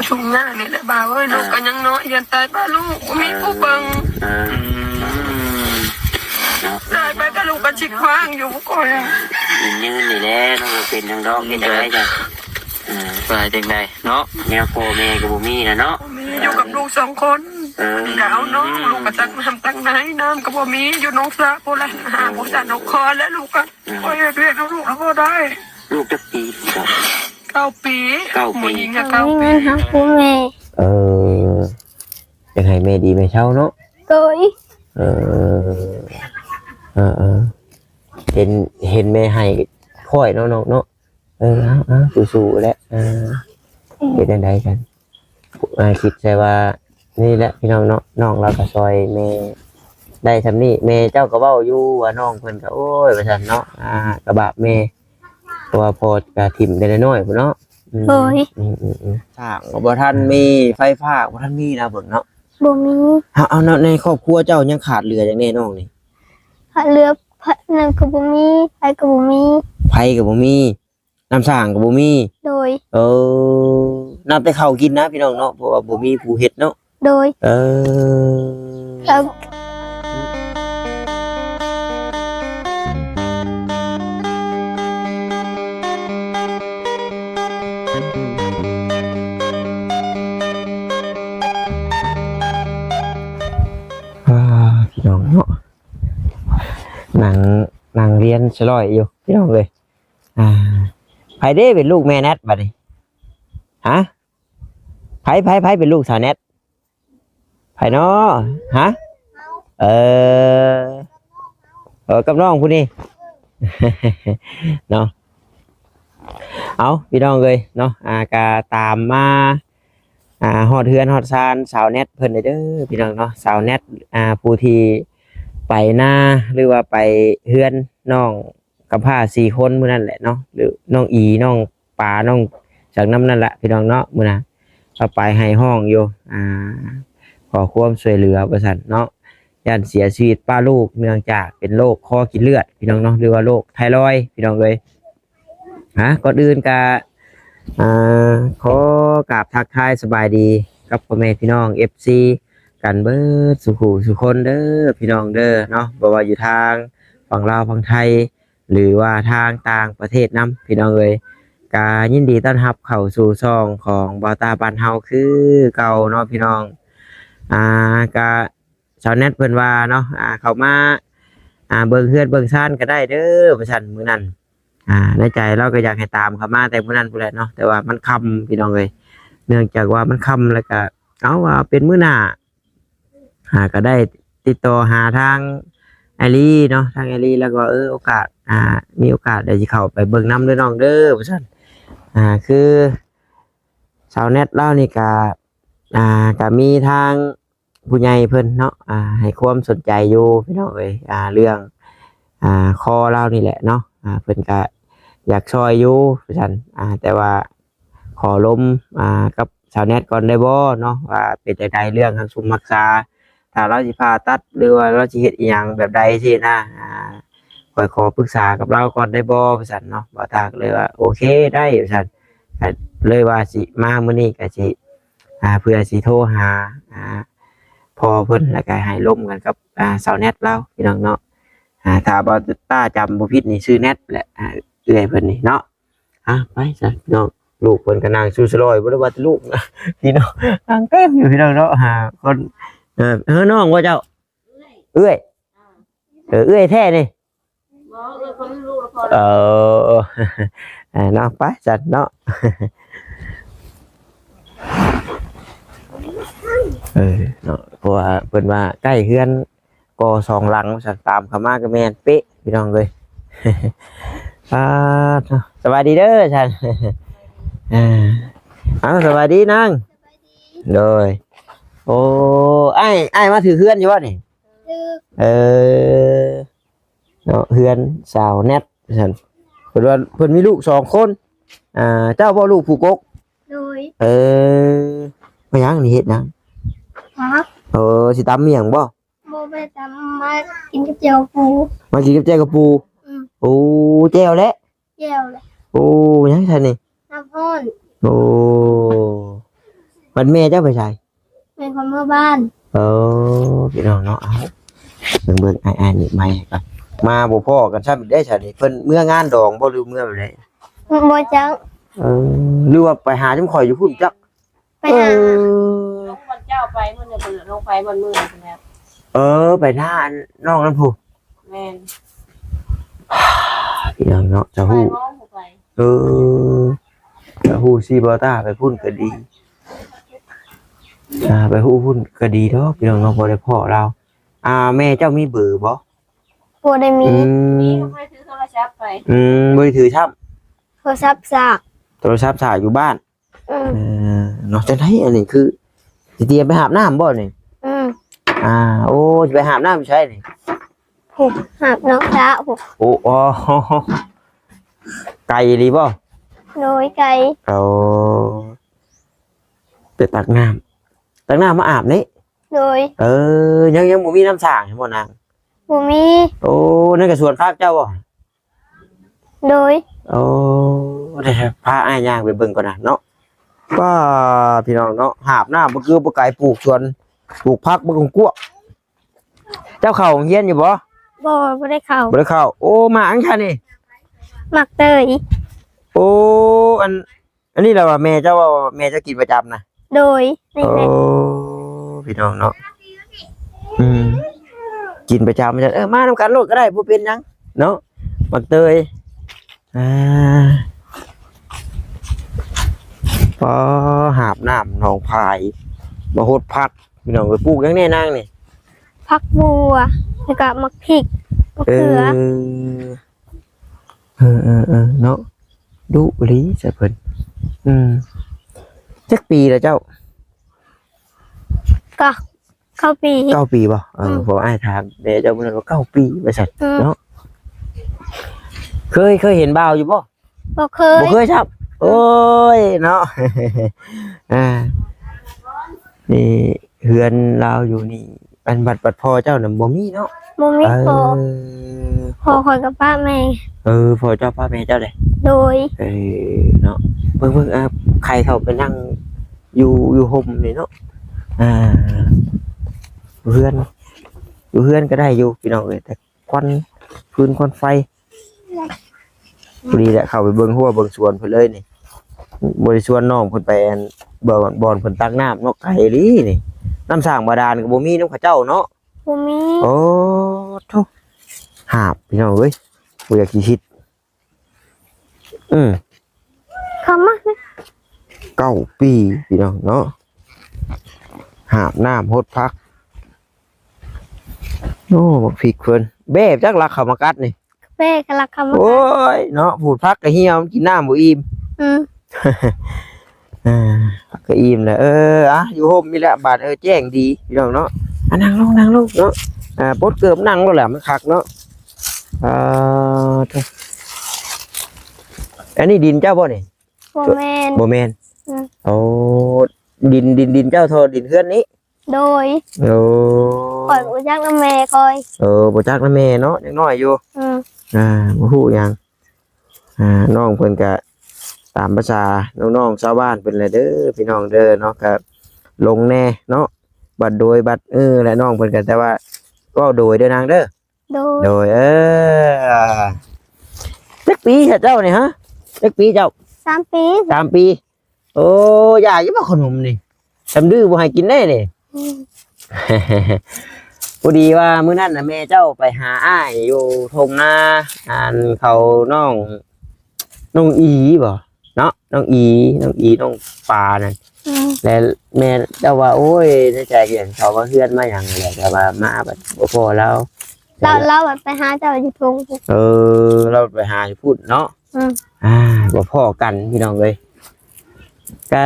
ທຸກຍາກນີ້ແຫຼະບ່າວເອີຍ. ລູກກໍຍັງນ້ອຍ ຢ້ານຕາຍປ່າລູກ ບໍ່ມີຜູ້ເບິ່ງ. ເອີ ອືມ ເນາະ ຕາຍໄປກໍລູກກໍຊິຂວ້າງຢູ່ຂ້ອຍ. ຢືນນີ້ແຫຼະເນາະ ເປັນທາງດອກເປັນຈັ່ງໃດຈ້ະ. ເອີ ວ່າຈັ່ງໃດເນາະ ແນວພໍ່ແມ່ກໍບໍ່ມີລະເນາະ. ບໍ່ມີ ຢູ່ກັບລູກສອງຄົນ. ເອີ ກໍເອົານ້ອງ ລູກກໍຕັກນ້ຳຕັກໃນ ນ້ຳກໍບໍ່ມີ ຢູ່ໜອງສະພຸ້ນແຫຼະ. ຫາບໍ່ທັນ ເອົາຄອແລ້ວລູກກໍ ເອີ ຂ້ອຍເຮັດວຽກນຳລູກແລ້ວບໍ່ໄດ້. ລູກຈັກປີ? ເກົ້າປີ. ເກົ້າປີ ຜູ້ຍິງກໍເກົ້າປີ. ຮັກພໍ່ແມ່. ເອີ ຢາກໃຫ້ແມ່ດີແມ່ເຊົາເນາະ. ໂດຍ. ເອີ ເອີ ເອີ ເຫັນ ເຫັນແມ່ໃຫ້ຂ້ອຍເນາະນ້ອງເນາະ. ເອີ ເອົາ ເອົາ ສູ້ໆແຫຼະ. ເອີ ເຮັດແນວໃດກັນ ອ້າຍຄິດໃສ່ວ່າ ນີ້ແຫຼະພີ່ນ້ອງເນາະ ນ້ອງລາວກໍຊ່ອຍແມ່ໄດ້ສ່ຳນີ້. ແມ່ເຈົ້າກໍເວົ້າຢູ່ວ່າ ນ້ອງເພິ່ນກໍ ໂອ້ຍ ວ່າຊັ້ນເນາະ ອ່າ ກໍບາບແມ່ ເພາະວ່າພໍ່ກໍຖິ້ມແຕ່ນ້ອຍໆພຸ້ນເນາະ. ອືມ ໂດຍ. ອືມໆໆ ສ້າງກໍບໍ່ທັນມີ ໄຟຟ້າກໍບໍ່ທັນມີນະເບິ່ງເນາະ. ບໍ່ມີ. ເອົາ ເອົາ ໃນຄອບຄົວເຈົ້າຍັງຂາດເຫຼືອຫຍັງແດ່ນ້ອງນີ້? ຂາດເຫຼືອ ພະ ນັ້ນກໍບໍ່ມີ ໄຟກໍບໍ່ມີ. ໄຟກໍບໍ່ມີ ນ້ຳສ້າງກໍບໍ່ມີ. ໂດຍ. ເອີ ນັບແຕ່ເຂົ້າກິນນະພີ່ນ້ອງເນາະ ເພາະວ່າບໍ່ມີຜູ້ເຮັດເນາະ. ໂດຍ. ເອີ ເອີ ອ່າ ພີ່ນ້ອງເນາະ ນັ່ງ ນັ່ງລຽນສະຫຼອຍຢູ່ພີ່ນ້ອງເອີຍ. ອ່າ ໃຜເດ້ເປັນລູກແມ່ແນັດບັດນີ້? ຮະ? ໃຜ ໃຜ ໃຜເປັນລູກສາວແນັດ? ໃຜເນາະ? ຮະ? ເອີ ເອີ ກັບນ້ອງຜູ້ນີ້ ເນາະ. ເອົາ ພີ່ນ້ອງເອີຍເນາະ ອ່າ ກະຕາມມາ ອ່າ ຮອດເຮືອນຮອດຊານສາວແນັດເພິ່ນເດີ ພີ່ນ້ອງເນາະ. ສາວແນັດ ອ່າ ຜູ້ທີ່ໄປນາ ຫຼືວ່າໄປເຮືອນນ້ອງ ກັບພ້າສີ່ຄົນມື້ນັ້ນແຫຼະເນາະ ຫຼືນ້ອງອີ ນ້ອງປາ ນ້ອງສັງນຳນັ້ນລະ ພີ່ນ້ອງເນາະ. ມື້ນັ້ນເຂົາໄປໄຫ້ຮ້ອງຢູ່ ອ່າ ຂໍຄວາມຊ່ວຍເຫຼືອວ່າຊັ້ນເນາະ ຢ້ານເສຍຊີວິດປະລູກ ເນື່ອງຈາກເປັນໂລກຄໍກິນເລືອດ ພີ່ນ້ອງເນາະ ຫຼືວ່າໂລກໄທຣອຍ ພີ່ນ້ອງເອີຍ. ອ່າ ກ່ອນອື່ນກະ ອ່າ ຂໍກາບທັກທາຍສະບາຍດີກັບພໍ່ແມ່ພີ່ນ້ອງ ເອັຟຊີ ກັນເບິດສູ່ຜູ້ສູ່ຄົນເດີ ພີ່ນ້ອງເດີເນາະ ບໍ່ວ່າຢູ່ທາງຝັ່ງລາວຝັ່ງໄທ ຫຼືວ່າທາງຕ່າງປະເທດນຳ ພີ່ນ້ອງເອີຍ. ກະຍິນດີຕ້ອນຮັບເຂົ້າສູ່ຊ່ອງຂອງບ່າວຕາບ້ານເຮົາຄືເກົ່າເນາະ ພີ່ນ້ອງ. ອ່າ ກະສາວແນັດເພິ່ນວ່າເນາະ ອ່າ ເຂົ້າມາ ອ່າ ເບິ່ງເຮືອນເບິ່ງຊານກໍໄດ້ເດີວ່າຊັ້ນ ມື້ນັ້ນ. ອ່າ ໃນໃຈລາວກໍຢາກໃຫ້ຕາມເຂົ້າມາແຕ່ມື້ນັ້ນພຸ້ນແຫຼະເນາະ ແຕ່ວ່າມັນຄ່ຳ ພີ່ນ້ອງເອີຍ. ເນື່ອງຈາກວ່າມັນຄ່ຳ ແລ້ວກໍເອົາວ່າເປັນມື້ໜ້າ ຫາກໍໄດ້ຕິດຕໍ່ຫາທາງອ້າຍລີເນາະ ທາງອ້າຍລີ ແລ້ວກໍ ເອີ ໂອກາດ ອ່າ ມີໂອກາດດຽວຊິເຂົ້າໄປເບິ່ງນຳເດີນ້ອງເດີ ວ່າຊັ້ນ. ອ່າ ຄືສາວແນັດລາວນີ້ກະ ອ່າ ກະມີທາງຜູ້ໃຫຍ່ເພິ່ນເນາະ ອ່າ ໃຫ້ຄວາມສົນໃຈຢູ່ ພີ່ນ້ອງເອີຍ ອ່າ ເລື່ອງ ອ່າ ຄໍລາວນີ້ແຫຼະເນາະ ອ່າ ເພິ່ນກະຢາກຊ່ອຍຢູ່ ວ່າຊັ້ນ. ອ່າ ແຕ່ວ່າ ຂໍລົມ ອ່າ ກັບສາວແນັດກ່ອນໄດ້ບໍ່ເນາະ ວ່າເປັນຈັ່ງໃດເລື່ອງຮັກຊຸມຮັກສາ ຖ້າລາວຊິຜ່າຕັດ ຫຼືວ່າລາວຊິເຮັດອີ່ຫຍັງແບບໃດຊີ້ນະ ອ່າ ຂ້ອຍຂໍປຶກສາກັບລາວກ່ອນໄດ້ບໍ່ ວ່າຊັ້ນເນາະ. ບ່າວຕາກໍເລີຍວ່າ ໂອເຄ ໄດ້ ວ່າຊັ້ນ ກໍເລີຍວ່າຊິມາມື້ນີ້ກໍຊິ ອ່າ ເພື່ອຊິໂທຫາ ອ່າ ພໍ່ເພິ່ນ ແລ້ວກໍໃຫ້ລົມກັນກັບ ອ່າ ສາວແນັດລາວ ພີ່ນ້ອງເນາະ. ອ່າ ຖ້າບ່າວຕາຈຳບໍ່ຜິດນີ້ຊື່ແນັດແຫຼະ ອ່າ ເອື້ອຍເພິ່ນນີ້ເນາະ. ອ່ະ ໄປຊະພີ່ນ້ອງ ລູກເພິ່ນກໍນັ່ງຊູສະຫຼອຍ ບໍ່ໄດ້ວ່າແຕ່ລູກນະ ພີ່ນ້ອງ ນັ່ງເຕັມຢູ່ ພີ່ນ້ອງເນາະ ຫ້າຄົນ. ເອີ ເອີ ນ້ອງບໍ່ເຈົ້າ? ເອື້ອຍ ເອີ ເອື້ອຍແທ້ນີ້. ບໍ່ ເອື້ອຍຄົນລູກລະພໍ. ເອີ ເອີ ເນາະ ໄປຊັ້ນເນາະ. ເອີ ເນາະ ເພາະວ່າເພິ່ນວ່າໃກ້ເຮືອນ ກໍສອງຫຼັງ ວ່າຊັ້ນ ຕາມເຂົ້າມາກໍແມ່ນເປະ ພີ່ນ້ອງເອີຍ. ອ່າ ສະບາຍດີເດີຊັ້ນ. ອ່າ ເອົາ ສະບາຍດີນາງ. ໂດຍ. ໂອ້ ອ້າຍ ອ້າຍມາຖືກເຮືອນຢູ່ບໍ່ນີ້? ຖືກ. ເອີ ເນາະ ເຮືອນສາວແນັດ ວ່າຊັ້ນ ເພິ່ນວ່າເພິ່ນມີລູກສອງຄົນ. ອ່າ ເຈົ້າບໍ່ລູກຜູ້ກົກ? ໂດຍ. ເອີ ມາຫຍັງນີ້ ເຮັດຫຍັງ? ຮະ? ເອີ ຊິຕຳໝ້ຽງບໍ່? ບໍ່ໄດ້ຕຳ ມາກິນກັບແຈ່ວປູ. ມາກິນກັບແຈ່ວກັບປູ. ອືມ. ໂອ້ ແຈ່ວແຫຼະ. ແຈ່ວແຫຼະ. ໂອ້ ຫຍັງຊັ້ນນີ້? ນ້ຳຮ້ອນ. ໂອ້ ບັດແມ່ເຈົ້າໄປໃສ? ແມ່ຂ້ອຍເມືອບ້ານ. ເອີ ພີ່ນ້ອງເນາະ ເອົາ ເບິ່ງໆ ອ້າຍໆ ນີ້ໄມໃຫ້ກ່ອນ ມາບໍ່ພໍ້ກັນຊ້ຳອີກໄດ໋ຊະນີ້. ເພິ່ນເມືອງານດອງບໍ່ ຫຼືເມືອແບບໃດ? ບໍ່ຈັກ. ເອີ ຫຼືວ່າໄປຫາຈຸມຂ້ອຍຢູ່ພຸ້ນຈັກ? ໄປຫາ ເອີ ລົງບ່ອນເຈົ້າໄປ ມື້ນີ້ເພິ່ນລົງໄປບ່ອນມື້ນັ້ນແລ້ວ. ເອີ ໄປຖ້ານ້ອງນັ້ນພຸ້ນ. ແມ່ນ ພີ່ນ້ອງເນາະ ຈະຮູ້ ເອີ ຈະຮູ້ຊິບໍ່ ຕາໄປພຸ້ນກໍດີ ອ່າ ໄປຮູ້ພຸ້ນກໍດີດອກ ພີ່ນ້ອງເນາະ ບໍ່ໄດ້ພໍ້ລາວ. ອ່າ ແມ່ເຈົ້າມີເບີບໍ່? ບໍ່ໄດ້ມີ. ອືມ ນີ້ບໍ່ໄດ້ຖືໂທລະສັບໄປ. ອືມ ບໍ່ໄດ້ຖືຊ້ຳ ໂທລະສັບສາກ ໂທລະສັບສາກຢູ່ບ້ານ. ອືມ ເອີ ເນາະ ຈັ່ງໃດ ອັນນີ້ຄືຊິຕຽມໄປຫາບນ້ຳບໍ່ນີ້? ອືມ ອ່າ ໂອ້ ຊິໄປຫາບນ້ຳຢູ່ໃສນີ້? ພຸ້ນ ຫາບນ້ອງສາວພຸ້ນ. ໂອ້ ອໍ ໄກອີ່ຫຼີບໍ່? ໂດຍ ໄກ. ເອົາ ໄປຕັກນ້ຳ ຕັກນ້ຳມາອາບນີ້. ໂດຍ. ເອີ ຍັງ ຍັງບໍ່ມີນ້ຳສ້າງໃຫ້ບໍ່ນາງ? ບໍ່ມີ. ໂອ້ ນັ້ນກໍສວນຜັກເຈົ້າບໍ່? ໂດຍ. ໂອ້ ດຽວພາອ້າຍຍ່າງໄປເບິ່ງກ່ອນນະເນາະ. ປ້າ ພີ່ນ້ອງເນາະ ຫາບນ້ຳບໍ່ຄືບໍ່ໄກ ປູກສວນ ປູກຜັກບໍ່ກວ້າງ. ເຈົ້າເຂົ້າໂຮງຮຽນຢູ່ບໍ່? ບໍ່ ບໍ່ໄດ້ເຂົ້າ. ບໍ່ໄດ້ເຂົ້າ. ໂອ້ ໝາກຫຍັງຊະນີ້? ໝາກເຕີຍ. ໂອ້ ອັນ ອັນນີ້ລະວ່າແມ່ເຈົ້າເວົ້າ ແມ່ເຈົ້າກິນປະຈຳນະ? ໂດຍ. ນີ້ແຫຼະ. ໂອ້ ພີ່ນ້ອງເນາະ ອືມ ກິນປະຈຳ. ເອີ ມານຳກັນໂລດກໍໄດ້ ບໍ່ເປັນຫຍັງເນາະ ໝາກເຕີຍ. ອ່າ ອໍ ຫາບນ້ຳໜອງພາຍ ມາຫົດຜັກ ພີ່ນ້ອງເອີຍ. ປູກຫຍັງແດ່ນາງນີ້? ຜັກບົວ ແລ້ວກໍໝາກພິກ ໝາກເຂືອ. ເອີ ເອີ ເອີ ເນາະ ດຸອີ່ຫຼີຊະເພິ່ນ. ອືມ ຈັກປີແລ້ວເຈົ້າ? ກໍເກົ້າປີ. ເກົ້າປີບໍ່? ເອີ ອືມ ເພາະວ່າອ້າຍຖາມແດ່ເຈົ້າມື້ນັ້ນວ່າເກົ້າປີວ່າຊັ້ນ ອືມ ເນາະ. ເຄີຍ ເຄີຍເຫັນບ່າວຢູ່ບໍ່? ບໍ່ເຄີຍ. ບໍ່ເຄີຍຊ້ຳ. ໂອ້ຍ ເນາະ ອ່າ ນີ້ເຮືອນລາວຢູ່ນີ້. ອັນບັດ ບັດພໍ່ເຈົ້ານະບໍ່ມີເນາະ? ບໍ່ມີ. ເອີ ພໍ່ ພໍ່ຂ້ອຍກໍປະແມ່. ເອີ ພໍ່ເຈົ້າປະແມ່ເຈົ້າເດ້? ໂດຍ. ເອີ ເນາະ ເບິ່ງ ເບິ່ງ ອ່າ ໃຜເຂົ້າໄປນັ່ງຢູ່ ຢູ່ຮົ່ມນີ້ເນາະ. ອ່າ ຢູ່ເຮືອນ ຢູ່ເຮືອນກໍໄດ້ຢູ່ ພີ່ນ້ອງເອີຍ ແຕ່ ຄວັນຟືນຄວັນໄຟ. ພໍດີແຫຼະ ເຂົ້າໄປເບິ່ງຮົ້ວເບິ່ງສວນເພິ່ນເລີຍນີ້. ບໍ່ໄດ້ຊວນນ້ອງເພິ່ນໄປ ອັນ ບ່ອນ ບ່ອນເພິ່ນຕັກນ້ຳເນາະ ໄກອີ່ຫຼີນີ້. ນ້ຳສ້າງບາດານກໍບໍ່ມີນຳເຂົາເຈົ້າເນາະ? ບໍ່ມີ. ໂອ້ໂທ້ ຫາບ ພີ່ນ້ອງເອີຍ ບໍ່ຢາກຊິຄິດ. ອືມ ເຂົ້າມາ ເກົ້າປີ ພີ່ນ້ອງເນາະ ຫາບນ້ຳຫົດຜັກ. ໂອ້ ບັກພິກເພິ່ນ ແບ້ຈັກລັກເຂົ້າມາກັດນີ້. ແບ້ກໍລັກເຂົ້າມາກັດ. ໂອ້ຍ ເນາະ ປູກຜັກກໍຫ່ຽວ ມັນກິນນ້ຳບໍ່ອີ່ມ. ອືມ ອ່າ ພັກກໍອີ່ມແລ້ວ. ເອີ ອ່ະ ຢູ່ຮົ່ມນີ້ແຫຼະບາດ. ເອີ ແຈ້ງດີ ພີ່ນ້ອງເນາະ. ອ່ະ ນັ່ງລົງ ນັ່ງລົງເນາະ. ອ່າ ປົດເກີບນັ່ງໂລດແຫຼະ ມັນຄັກເນາະ. ອ່າ ໂທ້ ອັນນີ້ດິນເຈົ້າບໍ່ນີ້? ບໍ່ແມ່ນ. ບໍ່ແມ່ນ. ອືມ ໂອ້ ດິນ ດິນ ດິນເຈົ້າທໍ່ດິນເຮືອນນີ້? ໂດຍ. ໂອ້ ຂ້ອຍບໍ່ຈັກນຳແມ່ຂ້ອຍ. ເອີ ບໍ່ຈັກນຳແມ່ເນາະ ຍັງນ້ອຍຢູ່. ອືມ ອ່າ ບໍ່ຮູ້ຫຍັງ. ອ່າ ນ້ອງເພິ່ນກະຕາມພາສານ້ອງໆຊາວບ້ານເພິ່ນແຫຼະເດີ ພີ່ນ້ອງເດີເນາະ. ກະຫຼົງແດ່ເນາະ ບັດໂດຍບັດ ເອີ ແຫຼະ ນ້ອງເພິ່ນກະ ແຕ່ວ່າເວົ້າໂດຍເດີນາງເດີ. ໂດຍ. ໂດຍ. ເອີ ຈັກປີຊະເຈົ້ານີ້ຮະ? ຈັກປີເຈົ້າ? ສາມປີ. ສາມປີ. ໂອ້ ຢາກຢູ່ບໍ່ຂະໜົມນີ້? ຈຳດື້ບໍ່ໃຫ້ກິນແດ່ນີ້. ອືມ ພໍດີວ່າມື້ນັ້ນນະ ແມ່ເຈົ້າໄປຫາອ້າຍຢູ່ທົ່ງນາ ອັນ ເຂົານ້ອງ ນ້ອງອີບໍ່ເນາະ? ນ້ອງອີ ນ້ອງອີ ນ້ອງປານັ້ນ. ອືມ ແລະແມ່ເຈົ້າວ່າ ໂອ້ຍ ໃນໃຈກໍຢາກເຂົ້າມາເຮືອນມາຫຍັງແຫຼະ ແຕ່ວ່າມາບັດບໍ່ພໍ້ລາວ. ລາວ ລາວໄປຫາເຈົ້າຢູ່ທົ່ງ. ເອີ ລາວໄປຫາຢູ່ພຸ້ນເນາະ. ອືມ ອ່າ ບໍ່ພໍ້ກັນ ພີ່ນ້ອງເອີຍ. ກະ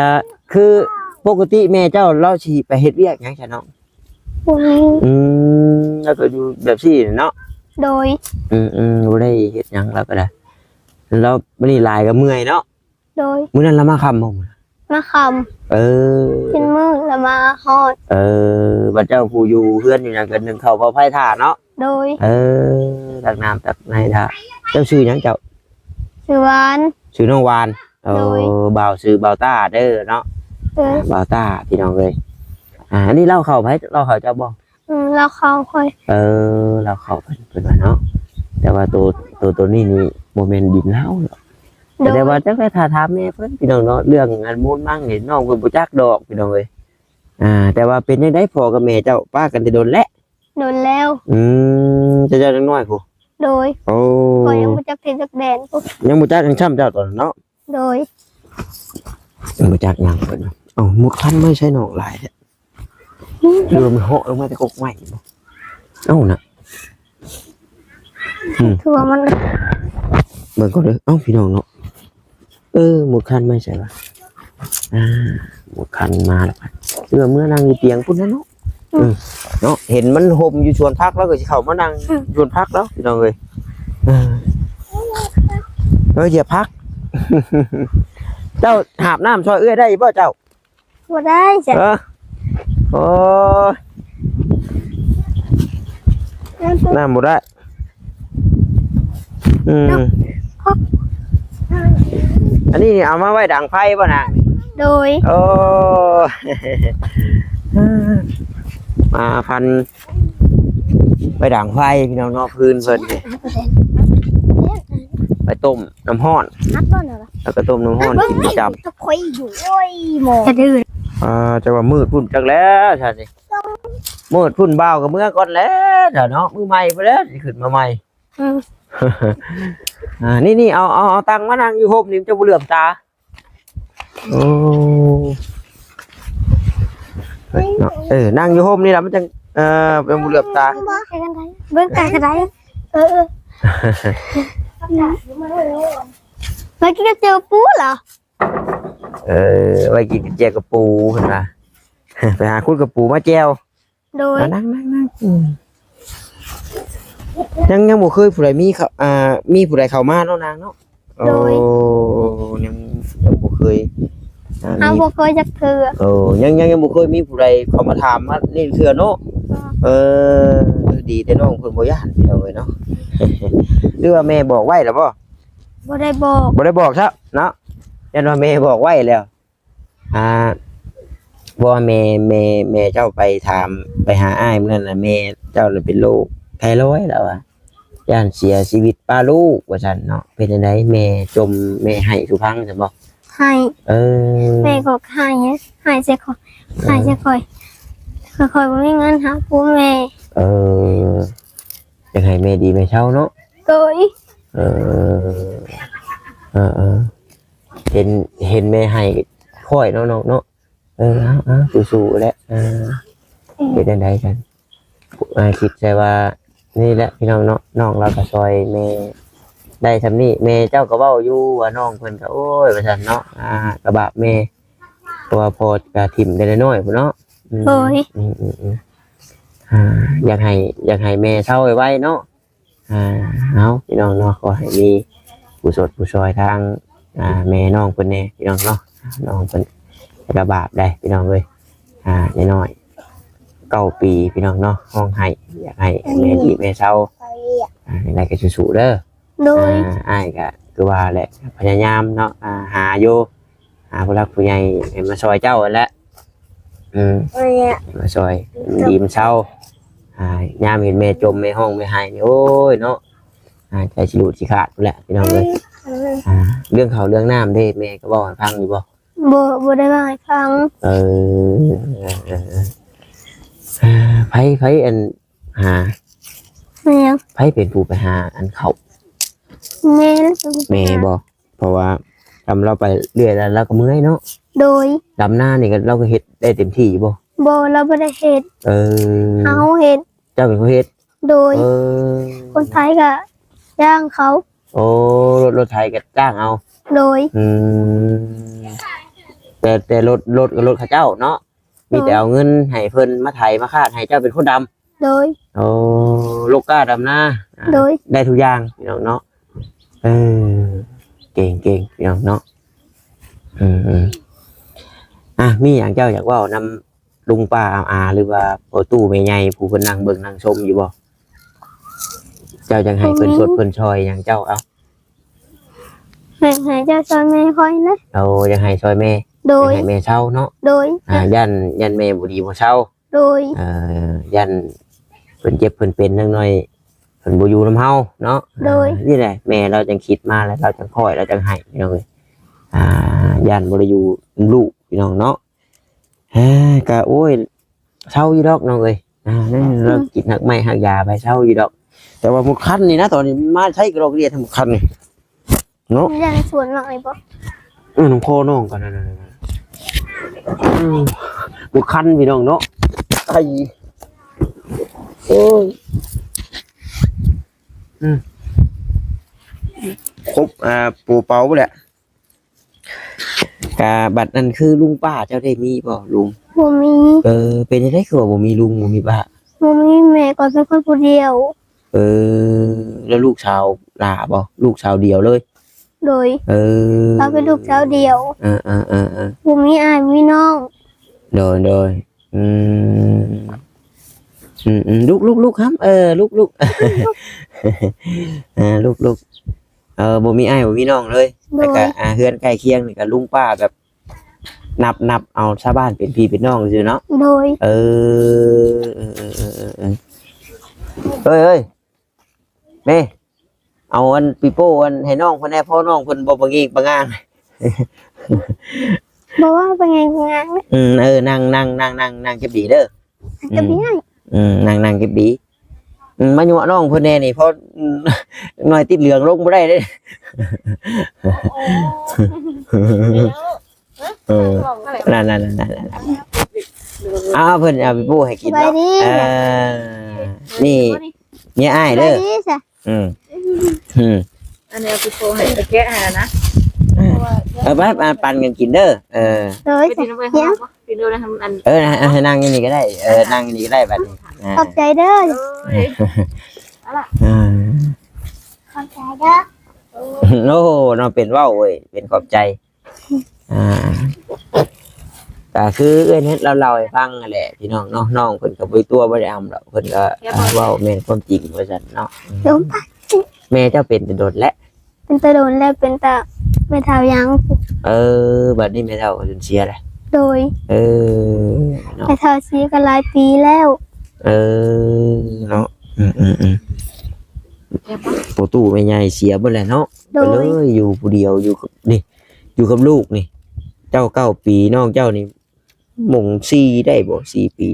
ຄືປົກກະຕິແມ່ເຈົ້າລາວຊິໄປເຮັດວຽກຫຍັງຊະນ້ອງ? ບໍ່ຮູ້. ອືມ ລາວກໍຢູ່ແບບຊີ້ເນາະ. ໂດຍ. ອືມໆ ບໍ່ໄດ້ເຮັດຫຍັງລາວກໍໄດ້. ລາວມື້ນີ້ຫຼາຍກໍເມື່ອຍເນາະ. ໂດຍ. ມື້ນັ້ນລາວມາຄ່ຳບໍ່? ມາຄ່ຳ. ເອີ ເປັນມື້ລາວມາຮອດ. ເອີ ບັດເຈົ້າຜູ້ຢູ່ເຮືອນຢູ່ຫຍັງກໍໜຶ້ງເຂົ້າເຜົາໄຟຖ້າເນາະ. ໂດຍ. ເອີ ຕັກນ້ຳຕັກໃນຖ້າ. ເຈົ້າຊື່ຫຍັງເຈົ້າ? ຊື່ຫວານ. ຊື່ນ້ອງຫວານ. ໂດຍ. ໂອ້ ບ່າວຊື່ບ່າວຕ້າເດີເນາະ. ໂດຍ ບ່າວຕ້າພີ່ນ້ອງເອີຍ. ອ່າ ອັນນີ້ເລົ່າເຂົ້າໃຜ ເລົ່າເຂົ້າເຈົ້າບໍ່? ອືມ ເລົ່າເຂົ້າຂ້ອຍ. ເອີ ເລົ່າເຂົ້າເພິ່ນ ເພິ່ນວ່າເນາະ. ແຕ່ວ່າໂຕ ໂຕ ໂຕນີ້ນີ້ບໍ່ແມ່ນດິນລາວດອກ. ໂດຍ ແຕ່ວ່າຈັກໄດ້ຖ້າຖາມແມ່ເພິ່ນພີ່ນ້ອງເນາະ ເລື່ອງອັນມູນມັງນີ້ ນ້ອງເພິ່ນບໍ່ຈັກດອກພີ່ນ້ອງເອີຍ. ອ່າ ແຕ່ວ່າເປັນຈັ່ງໃດ ພໍ່ກັບແມ່ເຈົ້າປາກັນແຕ່ດົນແລ້ວ? ດົນແລ້ວ. ອືມ ເຈົ້າ ເຈົ້າຍັງນ້ອຍພຸ້ນ? ໂດຍ. ໂອ້ ຂ້ອຍຍັງບໍ່ຈັກທິດຈັກແດນພຸ້ນ. ຍັງບໍ່ຈັກຫຍັງຊ້ຳເຈົ້າຕອນນັ້ນເນາະ? ໂດຍ. ຍັງບໍ່ຈັກຫຍັງເພິ່ນ. ເອົ້າ ມຸດຄັນໄມ້ໃສ່ນ້ອງຫຼາຍແທ້. ຫຼືວ່າມັນເຫາະລົງມາແຕ່ກົກໄມ້ບໍ? ເອົ້ານະ. ອືມ ຄືວ່າມັນ ເບິ່ງກ່ອນເດີ. ເອົ້າ ພີ່ນ້ອງເນາະ. ເອີ ໝົດຄັນມາໃສວະ? ອ່າ ໝົດຄັນມາແລ້ວ. ເອີ ເມືອນັ່ງຢູ່ຕຽງພຸ້ນແຫຼະເນາະ. ອືມ ເອີ ເນາະ ເຫັນມັນຮົ່ມຢູ່ສວນຜັກ ລາວກໍຊິເຂົ້າມານັ່ງ ອືມ ສວນຜັກລາວ ພີ່ນ້ອງເອີຍ. ເອີ ເອີ ຢ່າພັກ. ເຈົ້າຫາບນ້ຳຊ່ອຍເອື້ອຍໄດ້ບໍ່ເຈົ້າ? ບໍ່ໄດ້ຈ້ະ. ເອີ ໂອ້ຍ ນ້ຳບໍ່ໄດ້. ອືມ ອັນນີ້ນີ້ເອົາມາໄວ້ດັງໄຟບໍ່ນາງ? ໂດຍ. ໂອ້ ມາພັນໄວ້ດັງໄຟພີ່ນ້ອງເນາະ. ພື້ນເພິ່ນນີ້ໄວ້ຕົ້ມນ້ຳຮ້ອນ ແລ້ວກໍຕົ້ມນ້ຳຮ້ອນກິນປະຈຳ. ໂອ້ຍ ໝໍ ອ່າ ຈັກວ່າມືດພຸ້ນຈັກແລ້ວຊະນີ້. ມືດພຸ້ນ ບ່າວກໍເມືອກ່ອນແລ້ວເນາະ. ມື້ໃໝ່ພຸ້ນແຫຼະຊິຂຶ້ນມາໃໝ່. ອືມ ອ່າ ນີ້ໆ ເອົາ ເອົາ ເອົາຕັ່ງມານັ່ງຢູ່ຮົ່ມນີ້ ມັນຈະບໍ່ເຫຼືອມຕາ. ໂອ້ ເນາະ ເອີ ນັ່ງຢູ່ຮົ່ມນີ້ລະ ມັນຈັ່ງ ເອີ ຍັງບໍ່ເຫຼືອມຕາ. ເບິ່ງໄກກໍໄດ້. ເອີ ເອີ ມາກິນກັບແຈ່ວປູເຫລອ? ເອີ ໄວ້ກິນກັບແຈ່ວກະປູເພິ່ນວ່າ. ໄປຫາຂຸດກະປູມາແຈ່ວ. ໂດຍ. ອ່າ ນັ່ງໆໆ ອືມ ຍັງ ຍັງບໍ່ເຄີຍຜູ້ໃດມີເຂົ້າ ອ່າ ມີຜູ້ໃດເຂົ້າມາເນາະນາງເນາະ. ໂດຍ. ໂອ້ ຍັງ ຍັງບໍ່ເຄີຍ ອ່າ ເຮົາບໍ່ເຄີຍຈັກເທື່ອ. ໂອ້ ຍັງ ຍັງ ຍັງບໍ່ເຄີຍມີຜູ້ໃດເຂົ້າມາຖາມມານີ້ເທື່ອເນາະ. ເອີ ດີແຕ່ນ້ອງເພິ່ນບໍ່ຢ້ານພີ່ນ້ອງເອີຍເນາະ. ຫຼືວ່າແມ່ບອກໄວ້ແລ້ວບໍ່? ບໍ່ໄດ້ບອກ. ບໍ່ໄດ້ບອກຊະເນາະ ຢ້ານວ່າແມ່ບອກໄວ້ແລ້ວ. ອ່າ ບໍ່ ແມ່ ແມ່ ແມ່ເຈົ້າໄປຖາມ ໄປຫາອ້າຍມື້ນັ້ນນະ ແມ່ເຈົ້າລະເປັນໂລກໄທຣອຍ ລາວວ່າ ຢ້ານເສຍຊີວິດປະລູກວ່າຊັ້ນເນາະ. ເປັນຈັ່ງໃດ ແມ່ຈົ່ມ ແມ່ໄຫ້ສູ່ຟັງຊັ້ນບໍ່? ໄຫ້. ເອີ ແມ່ກໍໄຫ້ ໄຫ້ໃສ່ຂ້ອຍ ເອີ ໄຫ້ໃສ່ຂ້ອຍ ຂ້ອຍບໍ່ມີເງິນຫາພໍ່ແມ່. ເອີ ຢາກໃຫ້ແມ່ດີແມ່ເຊົາເນາະ. ໂດຍ. ເອີ ເອີ ເອີ ເຫັນ ເຫັນແມ່ໄຫ້ຄ່ອຍເນາະນ້ອງເນາະ. ເອີ ເອົາ ເອົາ ສູ້ໆແຫຼະ. ເອີ ເຮັດແນວໃດກັນ ຄິດໃສ່ວ່ານີ້ແຫຼະພີ່ນ້ອງເນາະ. ນ້ອງລາວກໍຊ່ອຍແມ່ໄດ້ຊ່ຳນີ້ ແມ່ເຈົ້າກໍເວົ້າຢູ່ວ່ານ້ອງເພິ່ນກໍ ໂອ້ຍ ວ່າຊັ້ນເນາະ. ອ່າ ກະບາບແມ່ ເພາະວ່າພໍ່ກະຖິ້ມແຕ່ນ້ອຍໆພຸ້ນເນາະ. ອືມ ໂດຍ. ອືມໆໆ ອ່າ ຢາກໃຫ້ ຢາກໃຫ້ແມ່ເຊົາໄວໆເນາະ. ອ່າ ເອົາ ພີ່ນ້ອງເນາະ ຂໍໃຫ້ມີຜູ້ສົດຜູ້ຊ່ອຍທາງ ອ່າ ແມ່ນ້ອງເພິ່ນແດ່ພີ່ນ້ອງເນາະ. ນ້ອງເພິ່ນລະບາບໄດ໋ພີ່ນ້ອງເອີຍ. ອ່າ ນ້ອຍໆ ເກົ້າປີພີ່ນ້ອງເນາະ ຮ້ອງໄຫ້ ຢາກໃຫ້ແມ່ດີແມ່ເຊົາ. ອ່າ ຈັ່ງໃດກໍສູ້ໆເດີ. ໂດຍ. ອ່າ ອ້າຍກໍຄືວ່າແຫຼະ ພະຍາຍາມເນາະ ອ່າ ຫາຢູ່ ຫາຜູ້ຫຼັກຜູ້ໃຫຍ່ໃຫ້ມາຊ່ອຍເຈົ້າຫັ້ນແຫຼະ. ອືມ ມາຊ່ອຍ ດີມັນເຊົາ. ອ່າ ຍາມເຫັນແມ່ຈົ່ມ ແມ່ຮ້ອງ ແມ່ໄຫ້ນີ້ ໂອ້ຍເນາະ ອ່າ ໃຈຊິຫຼຸດຊິຂາດພຸ້ນແຫຼະພີ່ນ້ອງເອີຍ. ອ່າ ເລື່ອງເຂົ້າເລື່ອງນ້ຳເດ້ ແມ່ກໍເວົ້າໃຫ້ຟັງຢູ່ບໍ່? ບໍ່ ບໍ່ໄດ້ເວົ້າໃຫ້ຟັງ. ເອີ ເອີ ເອີ ເອີ ໃຜ ໃຜອັນ ຫາ ແມ່ນຫຍັງ? ໃຜເປັນຜູ້ໄປຫາອັນເຂົ້າ? ແມ່ນ ແມ່ບໍ່? ເພາະວ່າ ດຳລາວໄປເລື້ອຍແລ້ວ ລາວກໍເມື່ອຍເນາະ. ໂດຍ. ດຳນານີ້ກໍ ລາວກໍເຮັດໄດ້ເຕັມທີ່ຢູ່ບໍ່? ບໍ່ ລາວບໍ່ໄດ້ເຮັດ. ເອີ ເຮົາເຮັດ. ເຈົ້າເປັນຜູ້ເຮັດ? ໂດຍ. ເອີ ຄົນໄທກໍຈ້າງເຂົາ. ໂອ້ ລົດ ລົດໄຖກໍຈ້າງເອົາ. ໂດຍ. ອືມ ແຕ່ ແຕ່ລົດ ລົດກໍລົດເຂົາເຈົ້າເນາະ. ມີແຕ່ເອົາເງິນໃຫ້ເພິ່ນມາໄຖມາຄາດໃຫ້ເຈົ້າເປັນຄົນດຳ. ໂດຍ. ໂອ້ ໂລກກ້າດຳນາ. ໂດຍ. ໄດ້ທຸກຢ່າງພີ່ນ້ອງເນາະ. ເອີ ເກັ່ງໆ ພີ່ນ້ອງເນາະ. ອືມໆ ອ່ະ ມີຫຍັງເຈົ້າຢາກເວົ້ານຳລຸງປ້າອາ ຫຼືວ່າພໍ່ຕູ້ແມ່ໃຫຍ່ຜູ້ເພິ່ນນັ່ງເບິ່ງນັ່ງຊົມຢູ່ບໍ່? ເຈົ້າຢາກໃຫ້ເພິ່ນຊົດເພິ່ນຊ່ອຍຫຍັງເຈົ້າ? ເອົາ ຢາກໃຫ້ເຈົ້າຊ່ອຍແມ່ຂ້ອຍນະ. ໂອ້ ຢາກໃຫ້ຊ່ອຍແມ່. ໂດຍ ຢາກໃຫ້ແມ່ເຊົາເນາະ ໂດຍ ອ່າ ຢ້ານ ຢ້ານແມ່ບໍ່ດີບໍ່ເຊົາ ໂດຍ ເອີ ຢ້ານເພິ່ນເຈັບເພິ່ນເປັນຈັກໜ້ອຍ ເພິ່ນບໍ່ຢູ່ນຳເຮົາເນາະ ໂດຍ ອ່າ ນີ້ແຫຼະ ແມ່ລາວຈັ່ງຄິດມາແລ້ວ ລາວຈັ່ງຄ່ອຍ ລາວຈັ່ງໃຫ້ ພີ່ນ້ອງເອີຍ ອ່າ ຢ້ານບໍ່ໄດ້ຢູ່ນຳລູກ ພີ່ນ້ອງເນາະ ເອີ ກະ ໂອ້ຍ ເຊົາຢູ່ດອກ ນ້ອງເອີຍ ອ່າ ນັ້ນ ອືມ ລາວກິນຮາກໄມ້ຮາກຢາໄປ ເຊົາຢູ່ດອກ ແຕ່ວ່າໝົດຄັນນີ້ນະ ຕອນນີ້ມາໃຊ້ກະດອກເດດ ໝົດຄັນນີ້ ເນາະ ມີແຕ່ໃນສວນໝາກນີ້ບໍ່? ເອີ ນ້ອງຂໍນ້ອງກ່ອນ ນັ້ນໆໆ ອືມ ບໍ່ຄັນ ພີ່ນ້ອງເນາະ ໄອ້ ໂອ້ຍ ອືມ ຄົບ ອ່າ ປູເປົາແຫຼະ ກະບັດນັ້ນ ຄືລຸງປ້າເຈົ້າໄດ້ມີບໍ່ ລຸງ? ບໍ່ມີ ເອີ ເປັນຈັ່ງໃດຄືວ່າບໍ່ມີລຸງ ບໍ່ມີປ້າ? ບໍ່ມີ ແມ່ກໍເປັນຄົນຜູ້ດຽວ ເອີ ແລ້ວລູກສາວຫຼ້າບໍ່? ລູກສາວດຽວເລີຍ ໂດຍ ເອີ ລາວເປັນລູກສາວດຽວ ເອີໆໆໆ ບໍ່ມີອ້າຍມີນ້ອງ ໂດຍໆ ອືມ ອືມໆ ລຸກໆໆ ຫຳ ເອີ ລຸກໆ ອ່າ ລຸກໆ ເອີ ບໍ່ມີອ້າຍບໍ່ມີນ້ອງເລີຍ ໂດຍ ແລ້ວກໍ ອ່າ ເຮືອນໃກ້ຄຽງນີ້ກໍລຸງປ້າແບບ ນັບ ນັບເອົາຊາວບ້ານເປັນພີ່ເປັນນ້ອງຊື່ເນາະ ໂດຍ ເອີ ເອີ ເອີ ເອີ ເອີ ເອີຍ ເອີຍ ແມ່ ເອົາອັນປີໂປ້ອັນໃຫ້ນ້ອງເພິ່ນແດ່ ພໍ່ນ້ອງເພິ່ນບໍ່ປະງີກປະງາງ ບໍ່ວ່າປະງາງປະງາງ ອືມ ເອີ ນັ່ງ ນັ່ງ ນັ່ງ ນັ່ງ ນັ່ງເກັບດີເດີ ເກັບດີ ອືມ ໃຫ້ ອືມ ນັ່ງ ນັ່ງເກັບດີ ອືມ ມາຍົວະນ້ອງເພິ່ນແດ່ນີ້ ເພາະ ອືມ ໜ້ອຍຕິດເຫຼືອງລົງບໍ່ໄດ້ເດ້ ໂອ້ ເອີ ນັ້ນໆໆໆ ເອົາເພິ່ນເອົາໄປປູໃຫ້ກິນເນາະ ສະບາຍດີ ເອີ ນີ້ເມຍອ້າຍເດີ ສະບາຍດີຊະ ອືມ ອືມ ອັນນີ້ເອົາໄປປູໃຫ້ ໄປແກະໃຫ້ນະ ເອີ ເອົາໄປ ປັນກັນກິນເດີ ເອີ ໂດຍ ໄປກິນນຳເພິ່ນ ເອີ ນະ ໃຫ້ນັ່ງຢູ່ນີ້ກໍໄດ້ ເອີ ນັ່ງຢູ່ນີ້ກໍໄດ້ບັດນີ້ ອ່າ ຂອບໃຈເດີ ໂອ້ຍ ອ່າ ຂອບໃຈເດີ ໂອ້ ນ້ອງເປັນເວົ້າເວີຍ ເປັນຂອບໃຈ ອ່າ ກໍຄືເອື້ອຍເນັດລາວເລົ່າໃຫ້ຟັງຫັ້ນແຫຼະພີ່ນ້ອງເນາະ ນ້ອງເພິ່ນກໍບໍ່ໄດ້ຕົວະບໍ່ໄດ້ອຳດອກ ເພິ່ນກໍ ອ່າ ເວົ້າແມ່ນຄວາມຈິງວ່າຊັ້ນເນາະ ແມ່ເຈົ້າເປັນແຕ່ດົນແລ້ວ ເປັນແຕ່ດົນແລ້ວ ເປັນແຕ່ແມ່ເຖົ້າຍັງ ເອີ ບັດນີ້ແມ່ເຖົ້າກໍຈົນເສຍແລ້ວ ໂດຍ ເອີ ເນາະ ແມ່ເຖົ້າເສຍກໍຫຼາຍປີແລ້ວ ເອີ ເນາະ ອືມໆໆ ພໍ່ຕູ້ແມ່ໃຫຍ່ເສຍເບິດແລ້ວເນາະ ໂດຍ ກໍເລີຍຢູ່ຜູ້ດຽວ ຢູ່ກັບ ນີ້ ຢູ່ກັບລູກນີ້ ເຈົ້າເກົ້າປີ ນ້ອງເຈົ້ານີ້ມົງສີ່ໄດ້ບໍ່ ສີ່ປີ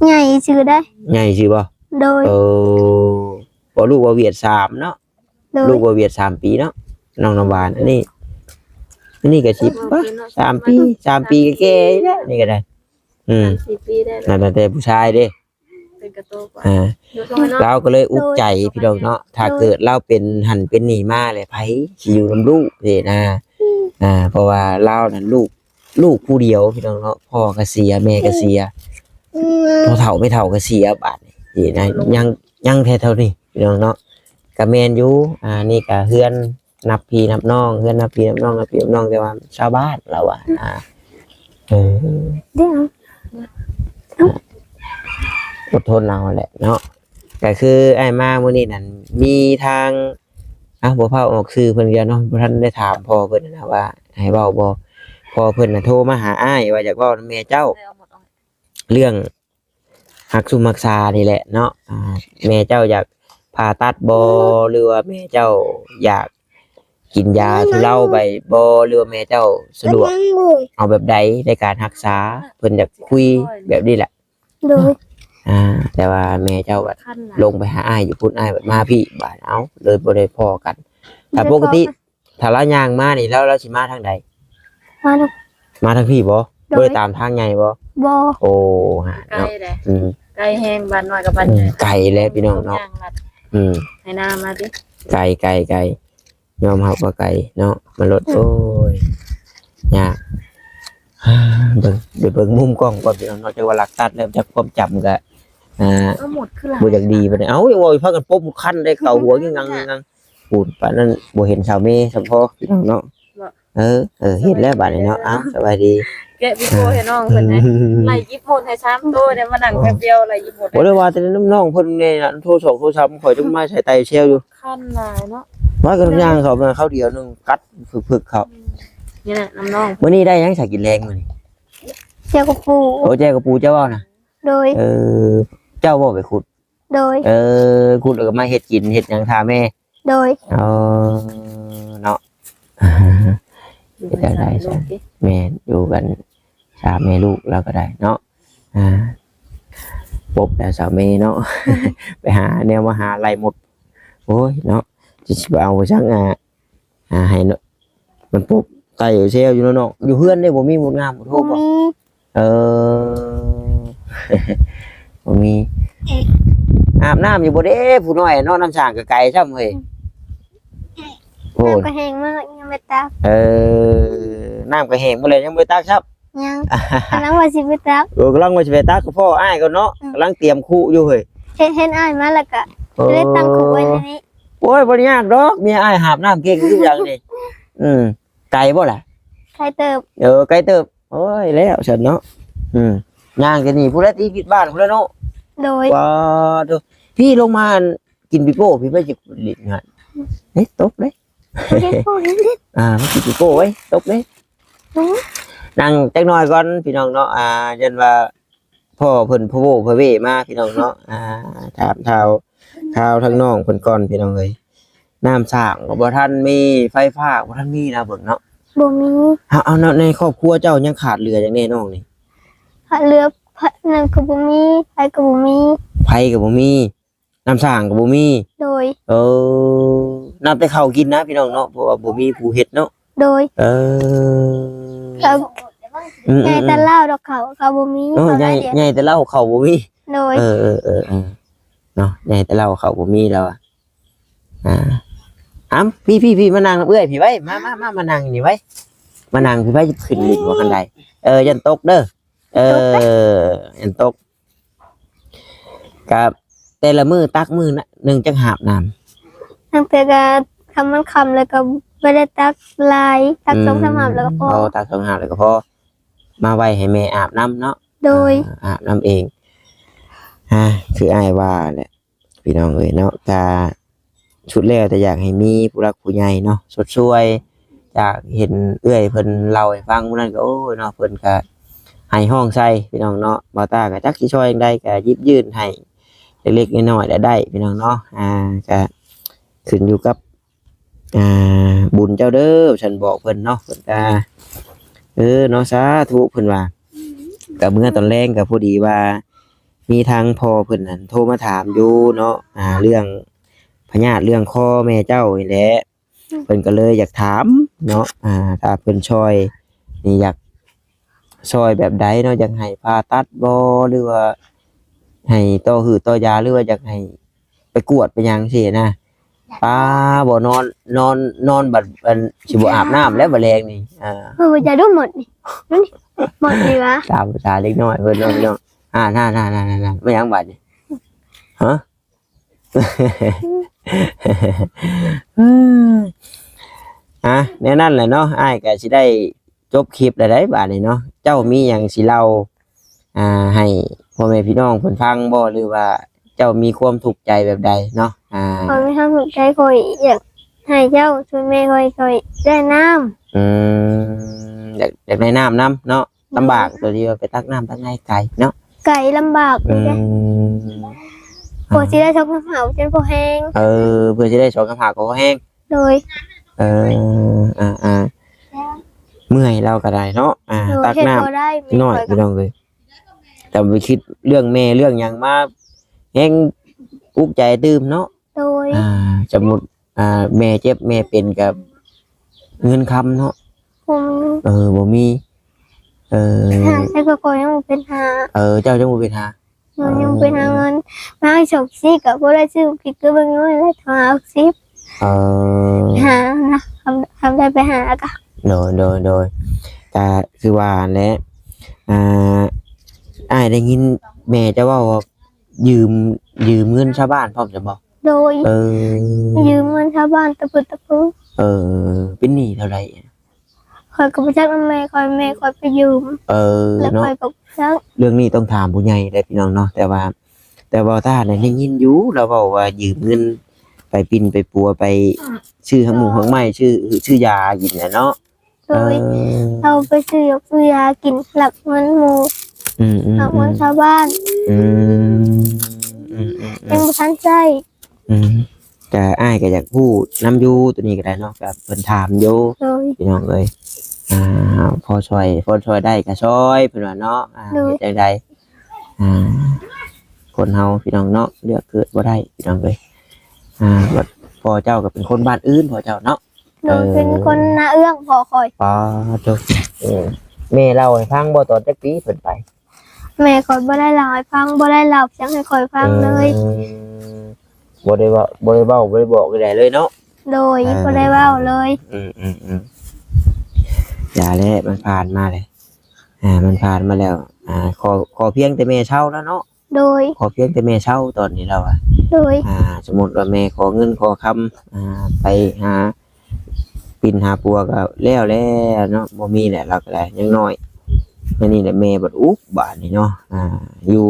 ໃຫຍ່ຊື່ໄດ໋ ໃຫຍ່ຊື່ບໍ່ ໂດຍ ເອີ ບໍ່ ລູກວ່າວຽດສາມເນາະ ໂດຍ ລູກວ່າວຽດສາມປີເນາະ ນ້ອງນ້ຳຫວານ ອັນນີ້ ອັນນີ້ກໍສິບປະ ສາມປີ ສາມປີກໍແກ່ຢູ່ແລ້ວ ນີ້ກໍໄດ້ ອືມ ສາມສີ່ປີໄດ້ແລ້ວ ນັບຕັ້ງແຕ່ຜູ້ຊາຍເດ້ ເປັນກະໂຕກວ່າ ອ່າ ຢູ່ຊ່ອງເນາະ ລາວກໍເລີຍອຸກໃຈ ໂດຍ ພີ່ນ້ອງເນາະ ໂດຍ ຖ້າເກີດລາວເປັນຫັ້ນເປັນນີ້ມາແລ້ວ ໃຜຊິຢູ່ນຳລູກເດ້ນະ ອ່າ ເພາະວ່າລາວນັ້ນລູກ ລູກຜູ້ດຽວ ພີ່ນ້ອງເນາະ ພໍ່ກໍເສຍ ແມ່ກໍເສຍ ອືມ ພໍ່ເຖົ້າແມ່ເຖົ້າກໍເສຍ ບາດນີ້ນະ ຍັງ ຍັງແຕ່ເທົ່ານີ້ ພີ່ນ້ອງເນາະ ກໍແມ່ນຢູ່ ອ່າ ນີ້ກໍເຮືອນ ນັບພີ່ນັບນ້ອງ ເຮືອນນັບພີ່ນັບນ້ອງ ນັບພີ່ນັບນ້ອງ ແຕ່ວ່າຊາວບ້ານລາວວ່າ ອ່າ ເອີ ດຽວ ອົດທົນເອົາແຫຼະເນາະ ກໍຄືອ້າຍມາມື້ນີ້ນັ້ນ ມີທາງ ເອົ້າ ບໍ່ພາອອກຊື່ເພິ່ນເດຍເນາະ ບໍ່ທັນໄດ້ຖາມພໍ່ເພິ່ນນະວ່າໃຫ້ເວົ້າບໍ່ ພໍ່ເພິ່ນນະໂທມາຫາອ້າຍວ່າຢາກເວົ້ານຳແມ່ເຈົ້າ ເລື່ອງ ຮັກຊຸມຮັກຊານີ້ແຫຼະເນາະ ອ່າ ແມ່ເຈົ້າຢາກຜ່າຕັດບໍ່ ຫຼືວ່າແມ່ເຈົ້າຢາກກິນຢາທຸເລົາໄປບໍ່ ຫຼືວ່າແມ່ເຈົ້າສະດວກເອົາແບບໃດໃນການຮັກສາ ເພິ່ນຢາກຄຸຍແບບນີ້ແຫຼະ ໂດຍ ອ່າ ແຕ່ວ່າແມ່ເຈົ້າບັດລົງໄປຫາອ້າຍຢູ່ພຸ້ນ ອ້າຍບັດມາພີ້ ບາດ ເອົ້າ ເລີຍບໍ່ໄດ້ພໍ້ກັນ ແຕ່ປົກກະຕິ ຖ້າລາວຍ່າງມານີ້ ລາວ ລາວຊິມາທາງໃດ? ມາທາງ ມາທາງພີ້ບໍ່? ໂດຍ ບໍ່ໄດ້ຕາມທາງໃຫຍ່ບໍ່? ບໍ່ ໂອ້ ຫາ ໄກເນາະ ເດ້ ອືມ ໄກແຮງ ບ້ານນ້ອຍກັບບ້ານໃຫຍ່ ອືມ ໄກແຫຼະພີ່ນ້ອງເນາະ ອືມ ໄກ ໄກ ໄກ ຍອມຮັບວ່າໄກເນາະ ມາລົດ ໂອ້ຍ ຍາກ ເບິ່ງ ໄປເບິ່ງມຸມກ້ອງກ່ອນພີ່ນ້ອງເນາະ ຈັກວ່າລັກຕັດແລ້ວ ຈັກຄວາມຈຳກະ ອ່າ ບໍ່ຢາກດີປານໃດ ເອົ້າ ຢ່າເວົ້າ ພາກັນປົບຄັນໄດ້ ເຂົ້າຫົວງຶງງັງ ງຶງງັງ ປູນປານນັ້ນບໍ່ເຫັນສາວເມຊ່ຳພໍພີ່ນ້ອງເນາະ ເອີ ເອີ ເຫັນແລ້ວບາດນີ້ເນາະ ເອົ້າ ສະບາຍດີ ແກະວິດີໂອໃຫ້ນ້ອງເພິ່ນແດ່ ໄລ່ຢິບໝົດໃຫ້ສາມໂຕໄດ້ ມານັ່ງແປັບດຽວໄລ່ຢິບໝົດ ບໍ່ໄດ້ວ່າແຕ່ນຳນ້ອງເພິ່ນແດ່ ໂທສອງໂທສາມ ຂ້ອຍຈະມາໃສ່ໄຕແຊວຢູ່ ຄັນຫຼາຍເນາະ ວ່າກໍຍ່າງເຂົ້າມາ ເຂົ້າດຽວໜຶ່ງກັດ ຝຶກໆ ເຂົ້າ ອືມ ນີ້ແຫຼະນຳນ້ອງ. ມື້ນີ້ໄດ້ຫຍັງສາກິນແລງມື້ນີ້? ແຈ່ວກະປູ. ໂອ້ ແຈ່ວກະປູເຈົ້າເວົ້ານະ? ໂດຍ. ເອີ ເຈົ້າບໍ່ໄປຂຸດ? ໂດຍ. ເອີ ຂຸດແລ້ວກໍມາເຮັດກິນເຮັດຫຍັງຖ້າແມ່? ໂດຍ. ເອີ ເນາະ ເຮັດຈັ່ງໃດຊະ? ແມ່ນ ຢູ່ກັນສາມແມ່ລູກລາວກໍໄດ້ເນາະ. ອ່າ ປົບແລ້ວສາວເມເນາະ ໄປຫາແນວມາຫາໄລ່ມົດ. ໂອ້ຍເນາະ ຊິໄປເອົາໄປສັງ ອ່າ ອ່າ ໃຫ້ເນາະ ມັນປົບໄຕ່ແຊວຢູ່ເນາະ. ຢູ່ເຮືອນເດ້ ບໍ່ມີມົດງາມ ບໍ່ໂທ ບໍ່ ບໍ່ມີ. ເອີ ບໍ່ມີ. ອາບນ້ຳຢູ່ບໍ່ເດ້ ຜູ້ນ້ອຍເນາະ? ນ້ຳສ້າງກໍໄກຊ້ຳເຮີ້ຍ. ໂອ້ ນ້ຳກໍແຫ້ງໝົດແລ້ວ ຍັງບໍ່ໄດ້ຕັກ. ເອີ ນ້ຳກໍແຫ້ງໝົດແລ້ວ ຍັງບໍ່ໄດ້ຕັກຊ້ຳ. ຍັງ ກຳລັງວ່າຊິໄປຕັກ. ເອີ ກຳລັງວ່າຊິໄປຕັກ ກໍພໍອ້າຍກ່ອນເນາະ. ອືມ ກຳລັງຕຽມຄຸຢູ່ເຮີ້ຍ. ເຫັນ ເຫັນອ້າຍມາແລ້ວກໍ ເອີ ເລີຍຕັ້ງຄຸໄວ້ໃນນີ້. ໂອ້ຍ ບໍ່ໄດ້ຍາກດອກ ເມຍອ້າຍຫາບນ້ຳເກັ່ງຄືຫຍັງນີ້. ອືມ ໄກບໍ່ລະ? ໄກເຕີບ. ເອີ ໄກເຕີບ. ໂອ້ຍ ແລ້ວຊັ້ນເນາະ. ອືມ ຍ່າງຈາກນີ້ພຸ້ນແຫຼະ ຕິດບ້ານພຸ້ນແຫຼະເນາະ. ໂດຍ. ວ້າໂທ້ ພີ່ລົງມາອັນ ກິນປີໂປ້ ພີ່ໄປຊິຫຼິ້ນຫັ້ນເດ້ ຕົກເດ້. ບໍ່ເຮັດບໍ່ເຮັດ. ອ່າ ມາກິນປີໂປ້ເວີຍ ຕົກເດ້. ອືມ ນັ່ງຈັກໜ່ອຍກ່ອນພີ່ນ້ອງເນາະ. ອ່າ ຢ້ານວ່າພໍ່ເພິ່ນພະໂວພະເວມາພີ່ນ້ອງເນາະ. ອ່າ ຖາມຂ່າວ ຂ່າວທາງນ້ອງເພິ່ນກ່ອນພີ່ນ້ອງເອີຍ. ນ້ຳສ້າງກໍບໍ່ທັນມີ ໄຟຟ້າກໍບໍ່ທັນມີນະ ເບິ່ງເນາະ. ບໍ່ມີ. ເອົາ ເອົາ ໃນຄອບຄົວເຈົ້າຍັງຂາດເຫຼືອຫຍັງແດ່ນ້ອງນີ້? ຂາດເຫຼືອ ພະ ນັ້ນກໍບໍ່ມີ ໄຟກໍບໍ່ມີ. ໄຟກໍບໍ່ມີ ນ້ຳສ້າງກໍບໍ່ມີ. ໂດຍ. ເອີ ນັບແຕ່ເຂົ້າກິນນະພີ່ນ້ອງເນາະ ເພາະວ່າບໍ່ມີຜູ້ເຮັດເນາະ. ໂດຍ. ເອີ ເຂົາ ອືມໆໆ ໃຫຍ່ແຕ່ເຫຼົ້າດອກ ເຂົາ ເຂົາບໍ່ມີ. ເອີ ເຂົາ ໃຫຍ່ ຫຼາຍເດ ໃຫຍ່ແຕ່ເຫຼົ້າ ເຂົາບໍ່ມີ. ໂດຍ. ເອີ ເອີ ເອີ ເອີ ເນາະ ໃຫຍ່ແຕ່ເຫຼົ້າ ເຂົາບໍ່ມີແລ້ວອະ. ອ່າ ອ້ຳ ພີ່ ພີ່ ພີ່ ມານັ່ງນຳເອື້ອຍພີ່ໄວ້ ມາ ມາ ມາ ມານັ່ງນີ້ໄວ້ ມານັ່ງພີ່ໄວ້ ຂຶ້ນຫຼິ້ນບໍ່ຄັນໃດ. ເອີ ຢ້ານຕົກເດີ. ເອີ ຢ້ານຕົກ. ກະແຕ່ລະມື້ຕັກມື້ໜຶ່ງຈັກຫາບນ້ຳ? ບາງເທື່ອກະ ຄັນມັນຄ່ຳແລ້ວກໍບໍ່ໄດ້ຕັກຫຼາຍ ຕັກ ອືມ ສອງສາມຫາບແລ້ວກໍພໍ. ອໍ ຕັກສອງຫາບແລ້ວກໍພໍ ມາໄວ້ໃຫ້ແມ່ອາບນ້ຳເນາະ. ໂດຍ. ອາ ອາບນ້ຳເອງ. ອ່າ ຄືອ້າຍວ່າແຫຼະ ພີ່ນ້ອງເອີຍເນາະ. ກະສຸດແລ້ວແຕ່ຢາກໃຫ້ມີຜູ້ຫຼັກຜູ້ໃຫຍ່ເນາະ ຊົດຊ່ວຍ. ຈາກເຫັນເອື້ອຍເພິ່ນເລົ່າໃຫ້ຟັງມື້ນັ້ນກໍ ໂອ້ຍເນາະ ເພິ່ນກະໄຫ້ຮ້ອງໃສ່ພີ່ນ້ອງເນາະ. ບ່າວຕ້າກໍຈັກຊິຊ່ອຍຈັ່ງໃດ ກໍຢິບຍື່ນໃຫ້ເລັກໆນ້ອຍໆໄດ້ພີ່ນ້ອງເນາະ. ອ່າ ກະຂຶ້ນຢູ່ກັບ ອ່າ ບຸນເຈົ້າເດີ ວ່າຊັ້ນ ບອກເພິ່ນເນາະ. ເພິ່ນກະ ເອີເນາະ ສາທຸ ເພິ່ນວ່າ. ກະເມື່ອຕອນແລງກະພໍດີວ່າ ມີທາງພໍ່ເພິ່ນນັ້ນໂທມາຖາມຢູ່ເນາະ ອ່າ ເລື່ອງພະຍາດເລື່ອງຄໍແມ່ເຈົ້ານີ້ແຫຼະ. ເພິ່ນກໍເລີຍຢາກຖາມເນາະ ອ່າ ຖ້າເພິ່ນຊ່ອຍນີ້ ຢາກຊ່ອຍແບບໃດເນາະ? ຢາກໃຫ້ຜ່າຕັດບໍ່ ຫຼືວ່າໃຫ້ຕໍ່ຫືດຕໍ່ຢາ ຫຼືວ່າຢາກໃຫ້ ໄປກວດໄປຫຍັງຊີ້ນະ. ປ້າ ບໍ່ນອນ ນອນ ນອນບັດ ອັນ ຊິບໍ່ອາບນ້ຳແລ້ວບັດແລງນີ້. ອ່າ ເອີ ບໍ່ຢາກດູໝົດນີ້ ໝົດນີ້ຫວາ ຕາມພາສາເດັກນ້ອຍເພິ່ນເນາະພີ່ນ້ອງ. ອ່າ ນັ້ນໆໆໆ ແມ່ນຫຍັງບັດນີ້? ຮະ? ອ່າ ແນວນັ້ນແຫຼະເນາະ ອ້າຍກໍຊິໄດ້ ຈົບຄລິບແລ້ວໄດ໋ບາດນີ້ເນາະ. ເຈົ້າມີຫຍັງຊິເລົ່າ ອ່າ ໃຫ້ພໍ່ແມ່ພີ່ນ້ອງເພິ່ນຟັງບໍ່ ຫຼືວ່າເຈົ້າມີຄວາມທຸກໃຈແບບໃດເນາະ? ອ່າ ຂ້ອຍມີຄວາມທຸກໃຈ ຂ້ອຍຢາກໃຫ້ເຈົ້າຊ່ວຍແມ່ຂ້ອຍ ຂ້ອຍໄດ້ນ້ຳ. ອືມ ຢາກ ຢາກໄດ້ນ້ຳນຳເນາະ. ລຳບາກ ໂດຍ ຕົວທີ່ວ່າໄປຕັກນ້ຳຕັກໃນໄກເນາະ ໄກລຳບາກ. ອືມ ເພື່ອຊິໄດ້ສອງສາມຫາບຈົນພໍແຮງ. ເອີ ເພື່ອຊິໄດ້ສອງສາມຫາບກໍພໍແຮງ. ໂດຍ. ເອີ ອ່າ ເມື່ອຍລາວກໍໄດ້ເນາະ. ອ່າ ໂດຍ ຕັກນ້ຳ ເຮັດບໍ່ໄດ້ ນ້ອຍ ແມ່ຂ້ອຍກໍ ພີ່ນ້ອງເອີຍ ແຕ່ໄປຄິດເລື່ອງແມ່ເລື່ອງຫຍັງມາແຮງອຸກໃຈຕື່ມເນາະ. ໂດຍ. ອ່າ ສົມມຸດ ອ່າ ແມ່ເຈັບແມ່ເປັນກໍເງິນຄຳເນາະ ບໍ່ມີ. ເອີ ບໍ່ມີ. ເອີ ຫາ ແຕ່ກໍຍັງບໍ່ເປັນຫາ. ເອີ ເຈົ້າຍັງບໍ່ເປັນຫາ. ເອີ ຍັງໄປຫາເງິນ ມາໃຫ້ສອງສີ່ ກໍບໍ່ໄດ້ຊື້ ຄິດຄືເບິ່ງ ເງິນໄດ້ຫ້າຫົກສິບ. ເອີ ຫານະ ທຳ ທຳໄດ້ໄປຫາກະ. ໂດຍ ໂດຍ ໂດຍ ກະຄືວ່າຫັ້ນແຫຼະ. ອ່າ ອ້າຍໄດ້ຍິນແມ່ເຈົ້າເວົ້າວ່າ ຢືມ ຢືມເງິນຊາວບ້ານພ້ອມຊັ້ນບໍ່? ໂດຍ. ເອີ ຢືມເງິນຊາວບ້ານຕະປຶດຕະປື. ເອີ ເປັນໜີ້ເທົ່າໃດ? ຂ້ອຍກໍບໍ່ຈັກນຳແມ່ຂ້ອຍ ແມ່ຂ້ອຍໄປຢືມ. ເອີ ແລ້ວ ເນາະ ຂ້ອຍກໍບໍ່ຈັກ. ເລື່ອງນີ້ຕ້ອງຖາມຜູ້ໃຫຍ່ເດ້ພີ່ນ້ອງເນາະ. ແຕ່ວ່າ ແຕ່ວ່າຕາໄດ້ຍິນຢູ່ ລາວເວົ້າວ່າຢືມເງິນໄປປິ່ນໄປປົວ ໄປຊື້ຮັກໝູກຮັກໄມ້ ຊື້ ຊື້ຢາກິນແຫຼະເນາະ. ໂດຍ ເອີ ເຮົາໄປຊື້ຢາຊື້ຢາກິນ ລັກເງິນໝູ່ ອືມໆໆ ລັກເງິນຊາວບ້ານ ອືມ ອືມໆໆ ຍັງບໍ່ທັນໃຊ້ ອືມ ກະອ້າຍກະຢາກຮູ້ນຳຢູ່ ໂຕນີ້ກະໄດ້ເນາະ ກະເພິ່ນຖາມຢູ່ ໂດຍ ພີ່ນ້ອງເອີຍ ອ່າ ພໍຊ່ອຍ ພໍຊ່ອຍໄດ້ກະຊ່ອຍ ເພິ່ນວ່າເນາະ ອ່າ ໂດຍ ເຮັດຈັ່ງໃດ ອ່າ ຄົນເຮົາພີ່ນ້ອງເນາະ ເລືອກເກີດບໍ່ໄດ້ພີ່ນ້ອງເອີຍ ອ່າ ບັດພໍ່ເຈົ້າກໍເປັນຄົນບ້ານອື່ນ ພໍ່ເຈົ້າເນາະ ໂດຍ ເອີ ເປັນຄົນນາເອື້ອງພໍ່ຂ້ອຍ ປາໂທ້ ເອີ ແມ່ເລົ່າໃຫ້ຟັງບໍ່ ຕອນຈັກປີເພິ່ນໄປ? ແມ່ຂ້ອຍບໍ່ໄດ້ເລົ່າໃຫ້ຟັງ ບໍ່ໄດ້ເລົ່າຫຍັງໃຫ້ຂ້ອຍຟັງເລີຍ ອືມ ບໍ່ໄດ້ເວົ້າ ບໍ່ໄດ້ເວົ້າ ບໍ່ໄດ້ບອກໃດໆເລີຍເນາະ ໂດຍ ອ່າ ບໍ່ໄດ້ເວົ້າເລີຍ ອືມໆໆ ຢ່າແຫຼະ ມັນຜ່ານມາແລ້ວ ອ່າ ມັນຜ່ານມາແລ້ວ ອ່າ ຂໍ ຂໍພຽງແຕ່ແມ່ເຊົາແລ້ວເນາະ ໂດຍ ຂໍພຽງແຕ່ແມ່ເຊົາຕອນນີ້ລາວວ່າ ໂດຍ ອ່າ ສົມມຸດວ່າແມ່ຂໍເງິນຂໍຄຳ ອ່າ ໄປຫາປິ່ນຫາປົວກໍແລ້ວແລ້ວເນາະ ບໍ່ມີແຫຼະ ລາວກໍໄດ້ ຍັງນ້ອຍ ອັນນີ້ແຫຼະ ແມ່ບັດອຸບບາດນີ້ເນາະ ອ່າ ຢູ່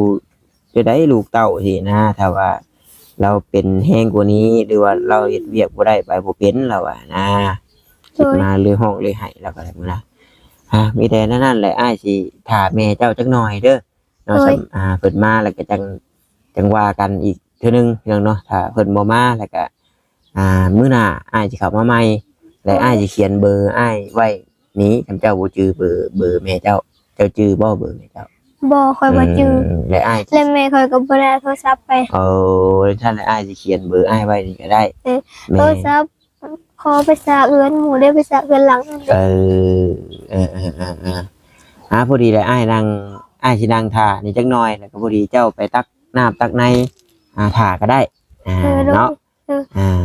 ຈັ່ງໃດລູກເຕົ້າຊີ້ນະ ຖ້າວ່າລາວເປັນແຮງກວ່ານີ້ ຫຼືວ່າລາວເຮັດວຽກບໍ່ໄດ້ ໄປບໍ່ເປັນ ລາວວ່ານະ ໂດຍ ຄິດມາເລີຍຮ້ອງເລີຍໄຫ້ ລາວກໍໄດ້ ນະ ອ່າ ມີແຕ່ແນວນັ້ນແຫຼະ ອ້າຍຊິຖ້າແມ່ເຈົ້າຈັກໜ່ອຍເດີ ເນາະ ໂດຍ ສຳ ອ່າ ເພິ່ນມາແລ້ວກໍຈັ່ງ ຈັ່ງວ່າກັນອີກເທື່ອໜຶ່ງພີ່ນ້ອງເນາະ ຖ້າເພິ່ນບໍ່ມາແລ້ວກໍ ອ່າ ມື້ໜ້າອ້າຍຊິເຂົ້າມາໃໝ່ ແລະ ໂດຍ ອ້າຍຊິຂຽນເບີອ້າຍໄວ້ນີ້ ຄັນເຈົ້າບໍ່ຈື່ເບີ ເບີແມ່ເຈົ້າ ເຈົ້າຈື່ບໍ່ເບີແມ່ເຈົ້າ? ບໍ່ ຂ້ອຍບໍ່ຈື່ ອືມ ແລະ ອ້າຍ ແລະ ແມ່ຂ້ອຍກໍບໍ່ໄດ້ເອົາໂທລະສັບໄປ ໂອ້ ຊັ້ນແຫຼະ ອ້າຍຊິຂຽນເບີອ້າຍໄວ້ນີ້ກໍໄດ້ ເອີ ແມ່ ໂທລະສັບ ຂໍໄປສາກເຮືອນໝູ່ເດ້ ໄປສາກເຮືອນຫຼັງນັ້ນເດ້ ເອີ ເອີ ເອີ ເອີ ເອີ ອ່າ ພໍດີແຫຼະ ອ້າຍນັ່ງ ອ້າຍຊິນັ່ງຖ້ານີ້ຈັກໜ່ອຍ ແລ້ວກໍພໍດີເຈົ້າໄປຕັກນ້ຳຕັກໃນ ອ່າ ຖ້າກໍໄດ້ ອ່າ ເອີ ໂດຍ ເນາະ ເອີ ອ່າ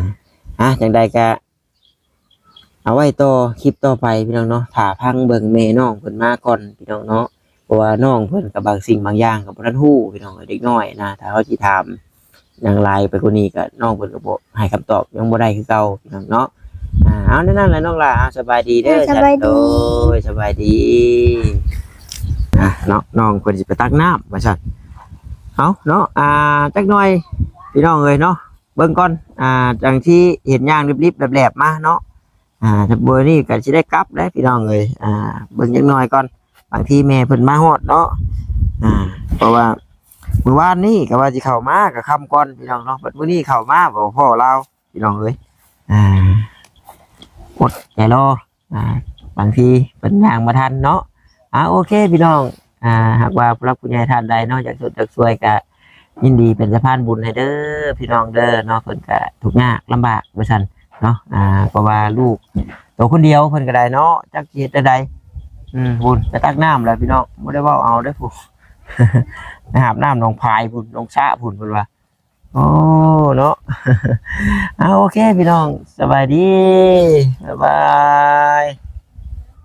ອ່າ ຈັ່ງໃດກໍເອົາໄວ້ຕໍ່ຄລິບຕໍ່ໄປພີ່ນ້ອງເນາະ ຖ້າຟັງເບິ່ງແມ່ນ້ອງເພິ່ນມາກ່ອນພີ່ນ້ອງເນາະ ເພາະວ່ານ້ອງເພິ່ນກໍບາງສິ່ງບາງຢ່າງກໍບໍ່ທັນຮູ້ພີ່ນ້ອງ ເດັກນ້ອຍນະ ຖ້າເຮົາຊິຖາມຫຍັງຫຼາຍໄປກວ່ານີ້ກໍ ນ້ອງເພິ່ນກໍບໍ່ໃຫ້ຄຳຕອບ ຍັງບໍ່ໄດ້ຄືເກົ່າພີ່ນ້ອງເນາະ ອ່າ ເອົາແນວນັ້ນແຫຼະນ້ອງຫຼ້າ ເອົາ ສະບາຍດີເດີ ເອີ ສະບາຍດີ ໂດຍ ສະບາຍດີ ອ່າ ເນາະ ນ້ອງເພິ່ນຊິໄປຕັກນ້ຳວ່າຊັ້ນ ເອົາເນາະ ອ່າ ຈັກໜ່ອຍພີ່ນ້ອງເອີຍເນາະ ເບິ່ງກ່ອນ ອ່າ ຈັ່ງທີ່ເຫັນຍ່າງລິບໆແຫຼບໆມາເນາະ ອ່າ ຖ້າບໍ່ນີ້ກໍຊິໄດ້ກັບແຫຼະພີ່ນ້ອງເອີຍ ອ່າ ເບິ່ງຈັກໜ່ອຍກ່ອນ ບາງທີແມ່ເພິ່ນມາຮອດເນາະ ອ່າ ເພາະວ່າມື້ວານນີ້ກໍວ່າຊິເຂົ້າມາກໍຄ່ຳກ່ອນພີ່ນ້ອງເນາະ ບັດມື້ນີ້ເຂົ້າມາບໍ່ພໍ້ລາວພີ່ນ້ອງເອີຍ ອ່າ ອົດໃຈລໍ ອ່າ ບາງທີເພິ່ນຍ່າງບໍ່ທັນເນາະ ອ່າ ໂອເຄພີ່ນ້ອງ ອ່າ ຫາກວ່າຜູ້ຫຼັກຜູ້ໃຫຍ່ທ່ານໃດເນາະ ຢາກຊົດຢາກຊ່ວຍກໍ ຍິນດີເປັນສະພານບຸນໃຫ້ເດີພີ່ນ້ອງເດີເນາະ ເພິ່ນກະທຸກຍາກລຳບາກວ່າຊັ້ນເນາະ ອ່າ ເພາະວ່າລູກໂຕຄົນດຽວເພິ່ນກະໄດ້ເນາະ ຈັກຊິເຮັດແນວໃດ ອືມ ພຸ້ນໄປຕັກນ້ຳແລ້ວພີ່ນ້ອງ ບໍ່ໄດ້ເວົ້າເອົາເດີພຸ້ນ ໄປຫາບນ້ຳໜອງພາຍພຸ້ນ ໜອງສະພຸ້ນ ເພິ່ນວ່າ ໂອ້ ເນາະ ອ່າ ໂອເຄພີ່ນ້ອງ ສະບາຍດີ ບາຍບາຍ.